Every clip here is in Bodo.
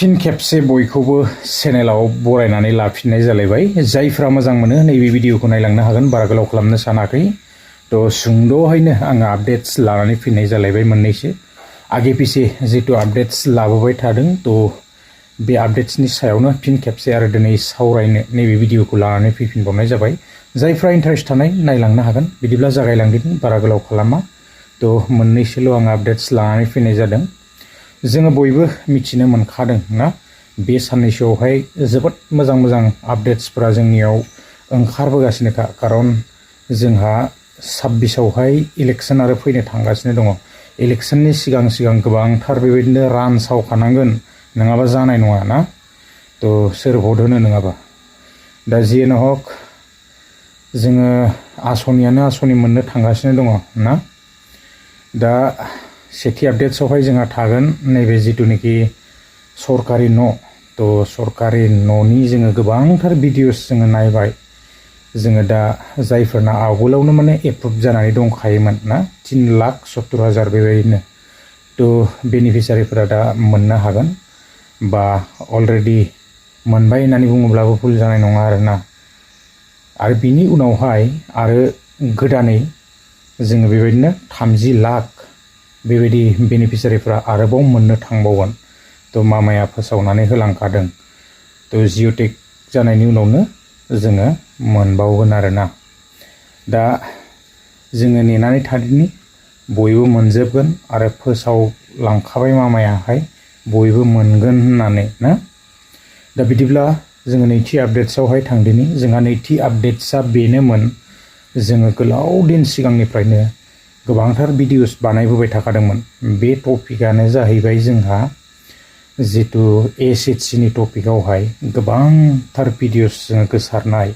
फिन खेबसे बयखौबो चेनेलाव बरायनानै लाफिननाय जालायबाय जायफ्रा मोजां मोनो नैबे भिडिअखौ नायलांनो हागोन बारा गोलाव खालामनो सानाखै तो सुंद'हायनो आङो आपडेट्स लानानै फैनाय जालायबाय मोननैसो आगे पिछे जितु आपडेट्स लाबोबाय थादों तो बे आपडेट्सनि सायावनो फिन खेबसे आरो दिनै सावरायनो नैबे भिडिअखौ लानानै फैफिनबावनाय जाबाय जायफ्रा इन्टारेस्ट थानाय नायलांनो हागोन बिदिब्ला जागायलांदिनि बारा गोलाव खालामा तो मोननैसोल' आं आपडेट्स लानानै फैनाय जादों जोङो बयबो मिथिनो मोनखादों ना बे साननैसोआवहाय जोबोद मोजां आपडेट्सफोरा जोंनियाव ओंखारबोगासिनोखा खारन जोंहा 26आवहाय इलेक्सन आरो फैनो थांगासिनो दङ इलेक्सननि सिगां गोबांथार बेबायदिनो रानसावखानांगोन नङाबा जानाय नङा ना तो सोर भट होनो नङाबा दा जियानो हक जोङो आसनियानो आसनि मोननो थांगासिनो दङ ना दा सेथि आपडेट्सआवहाय जोंहा थागोन नैबे जितुनिखि सरकारि न' तो सरकारि न'नि जोङो गोबांथार भिडिअस जोङो नायबाय जोङो दा जायफोरना आवगोलावनो माने एप्रुभ जानानै दंखायोमोन ना 3,70,000 बेबायदिनो तो बेनिफिसियारिफोरा दा मोननो हागोन बा अलरेडि मोनबाय होननानै बुङोब्लाबो भुल जानाय नङा आरोना आरो बिनि उनावहाय आरो गोदानै जोङो बेबायदिनो 30 लाख बेबायदि बेनिफिसियारिफोरा आरोबाव मोननो थांबावगोन तो मामाया फोसावनानै होलांखादों तो जिअ'टेक जानायनि उनावनो जोङो मोनबावगोन आरोना दा जोङो नेनानै थादिनि बयबो मोनजोबगोन आरो फोसावलांखाबाय मामायाहाय बयबो मोनगोन होननानै ना दा बिदिब्ला जोङो नैथि आपडेट्सआवहाय थांदिनि जोंहा नैथि आपडेट्सआ बेनोमोन जोङो गोलाव दिन सिगांनिफ्रायनो गोबांथार भिडिअस बानायबोबाय थाखादोंमोन बे टपिकआनो जाहैबाय जोंहा जितु एसएचसिनि टपिकआवहाय गोबांथार भिडिअस जोङो गोसारनाय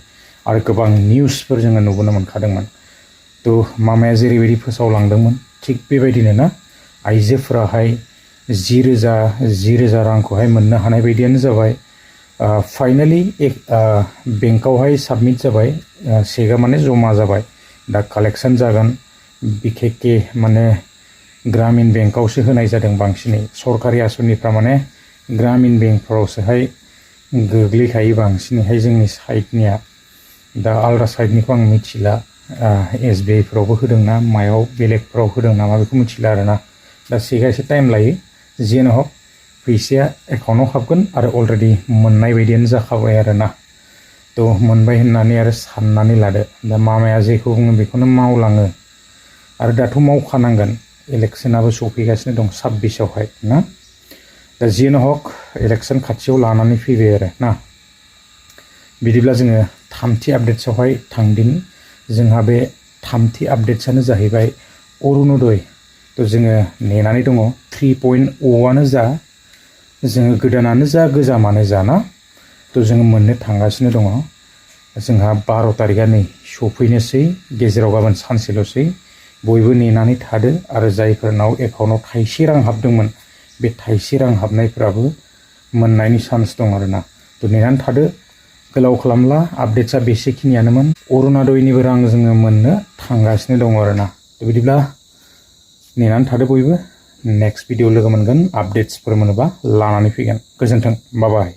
आरो गोबां निउसफोर जोङो नुबोनो मोनखादोंमोन तो मामाया जेरैबायदि फोसावलांदोंमोन थिग बेबायदिनो ना आइजोफोराहाय 10,000 रांखौहाय मोननो हानाय बायदियानो जाबाय फाइनालि बेंकआवहाय साबमिट जाबाय चेकआ माने जमा जाबाय दा कालेक्सन जागोन बिखेखे माने ग्रामीण बेंकआवसो होनाय जादों बांसिनै सरकारि आसनिफ्रा माने ग्रामीण बेंकफोरावसोहाय गोग्लैखायो बांसिनैहाय जोंनि साइडनिया दा आलदा साइडनिखौ आं मिथिला एसबिआइ फोरावबो होदों ना मायाव बेलेगफोराव होदों नामा बेखौ मिथिला आरोना दा चेकआ एसे टाइम लायो जियानो हक फैसाया एकाउन्टआव हाबगोन आरो अलरेडि मोननाय बायदियानो जाखाबाय आरोना तो मोनबाय होननानै आरो साननानै लादो दा मामाया जेखौ बुङो बेखौनो मावलाङो आरो दाथ' मावखानांगोन इलेक्सनाबो सफैगासिनो दं 26आवहाय ना दा जियानो हक इलेक्सन खाथियाव लानानै फैबाय आरो ना बिदिब्ला जोङो थामथि आपडेट्सआवहाय थांदिनि जोंहा बे थामथि आपडेट्सआनो जाहैबाय अरुणोदय तो जोङो नेनानै दङ 3.O आनो जा जोङो गोदानानो जा गोजामानो जा ना तो जोङो मोननो थांगासिनो दङ जोंहा 12 तारिखआ नै सफैनोसै गेजेराव गाबोन सानसेल'सै बयबो नेनानै थादो आरो जायफोरनाव एकाउन्टआव थाइसे रां हाबदोंमोन बे थाइसे रां हाबनायफोराबो मोननायनि चान्स दं आरोना तो नेनानै थादो गोलाव खालामला आपडेट्सआ बेसेखिनियानोमोन अरुणोदयनिबो रां जोङो मोननो थांगासिनो दङ आरोना तो बिदिब्ला नेनानै थादो बयबो नेक्स्ट भिडिअ लोगो मोनगोन आपडेट्सफोर मोनोबा लानानै फैगोन गोजोन्थों बाय बाय